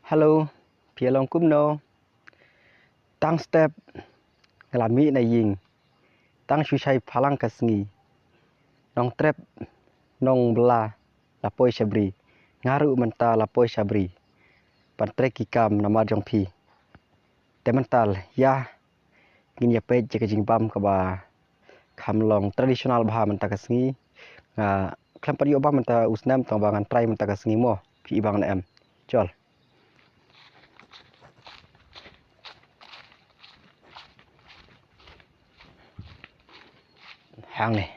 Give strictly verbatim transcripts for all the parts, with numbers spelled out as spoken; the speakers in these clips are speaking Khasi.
Hello, phi ïa long kumno? Tang step nga la mih na ïing. Tang shu shai phalang ka sngi. Nongtrep nongbylla la poi sha bri. Nga ruh mynta la poi sha bri ban trei ki kam namar jong phi. Te mynta ïa ngin ïa peit ïa ka jingbam kaba kham long traditional bha mynta ka sngi. Nga khlem pat ïoh bam mynta u snem, tang ba ngan try mynta ka sngi mo. Phi i bang ne em? Chol. Hangne.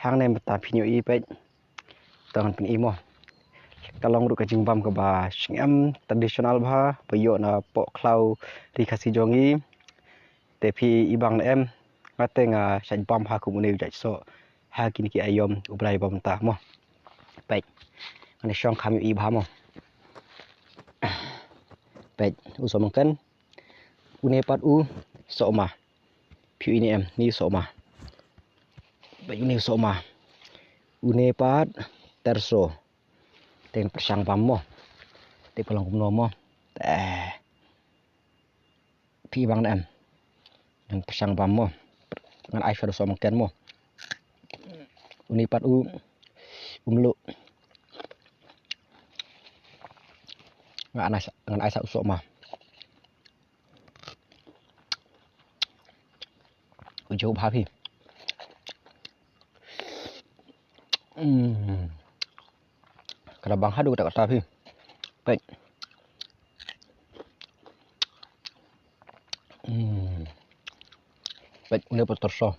Hangne mynta phin ïohi, peit. Tang phin i mo. Ka long ruh ka jingbam kaba sngem, traditional bha, ba ïoh na poh khlaw Ri Khasi jong ngi. Te phi i bang ne em? Nga te nga shait bam ha kum une u jait soh ha kine ki aïom u Blai ba mynta mo. Peit. Ngan shong kham ïohi bha mo. Peit, u sohmynken. Une pat u sohma. Phi i ne em, ni sohma. Peit, une sohma. Une pat terso. Te ngan pyrshang bam mo. Te ka long kumno mo. Te phi i bang ne em? Ngan pyrshang bam mo. Ngan ai sha u sohmynken mo. Une pat u, u mluh. Ngan ai sha, ngan ai sha u sohma. U jew bha phi. Hmm. Ka la bang haduh katta katta phi. Peit. Hmm. Peit, une pat terso.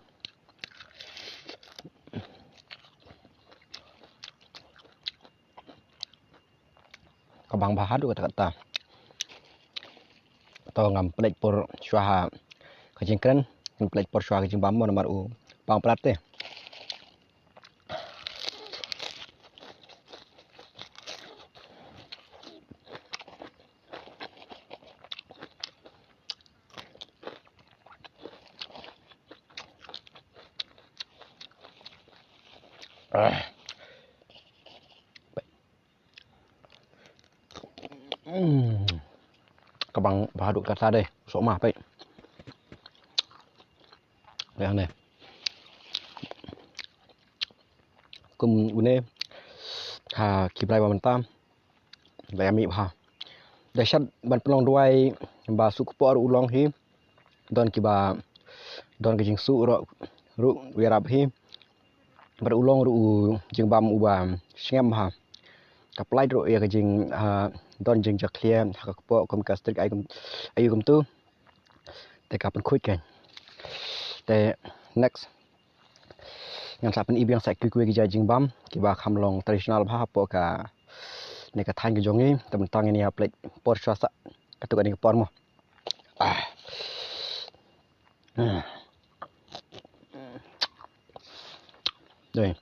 Ka bang bha haduh katta katta. To ngam pynleit por shuwa ha ka jingkren, ngam pynleit por shuwa ha ka jingbam mo namar u bang palat te. Ah. Hmm. Ka bang bha haduh katta dei, sohma peit. Ïa ne. Kum une ha ki Blai ba mynta. Ba ïa mih bha. Da shad ban pynlong duwai ba suk poh ruh u long hi. Don kiba, don ka jingsuk ruh, ruh u ïarap hi. Bad u long ruh u jingbam uba sngem bha. Ka pynlait ruh ïa ka jing, ah, don jingjakhlia ha ka kpoh kum ka strict ai kum, ai kumtu. Te ka pynkhuid kein. Te next ngan sa pyn-i biang sa kiwei kiwei ki jait jingbam kiba kham long traditional bha hapoh kane ka thaiñ ka jong ngi. Te mynta ngin ïa pynleit por shuwa sa katto katne ka por mo. Ah. Hmm. Dei.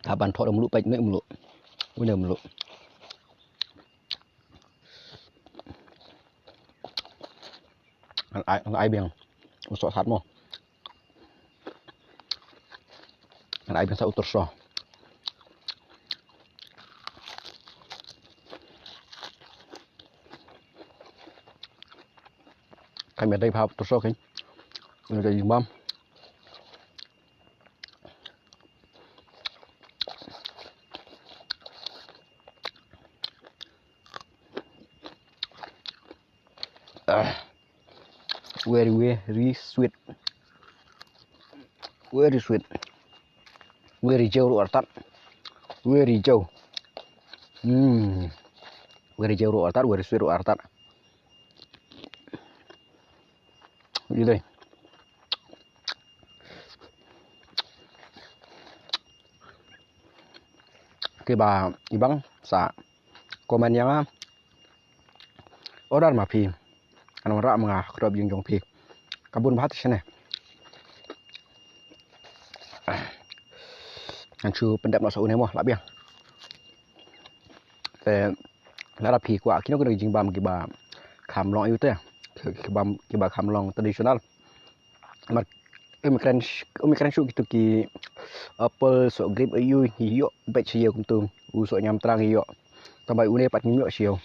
Hap ban thoh da mluh, peit, une mluh. Une mluh. Ngan ai, ngan ai biang u sohsat mo. Ngan ai biang sa u terso. Kam ïadei bha u terso kein. Une ka jingbam. Ah. Very, very sweet. Very sweet. Very jew ruh artat. Very jew. Hmm. Very jew ruh artat, very sweet ruh artat. Ïa dei. Kiba i bang sa comment ïa nga. Order ma phi. Ngan wanrah ma nga ha ka dop ïing jong phi. Ka bun bha te shane. Ngan shu pyndep noh sa une mo, lah biang. Te lada phi kwah kino kino ki jingbam kiba kham long aïu te, ki, ki bam kiba kham long traditional. Mar, um kren, um kren shuh kito ki apple, soh grape aïu, ïoh beit sha ïew kumto. U soh ñiamtrang ïoh. Tangba une pat ngim ïoh sha ïew.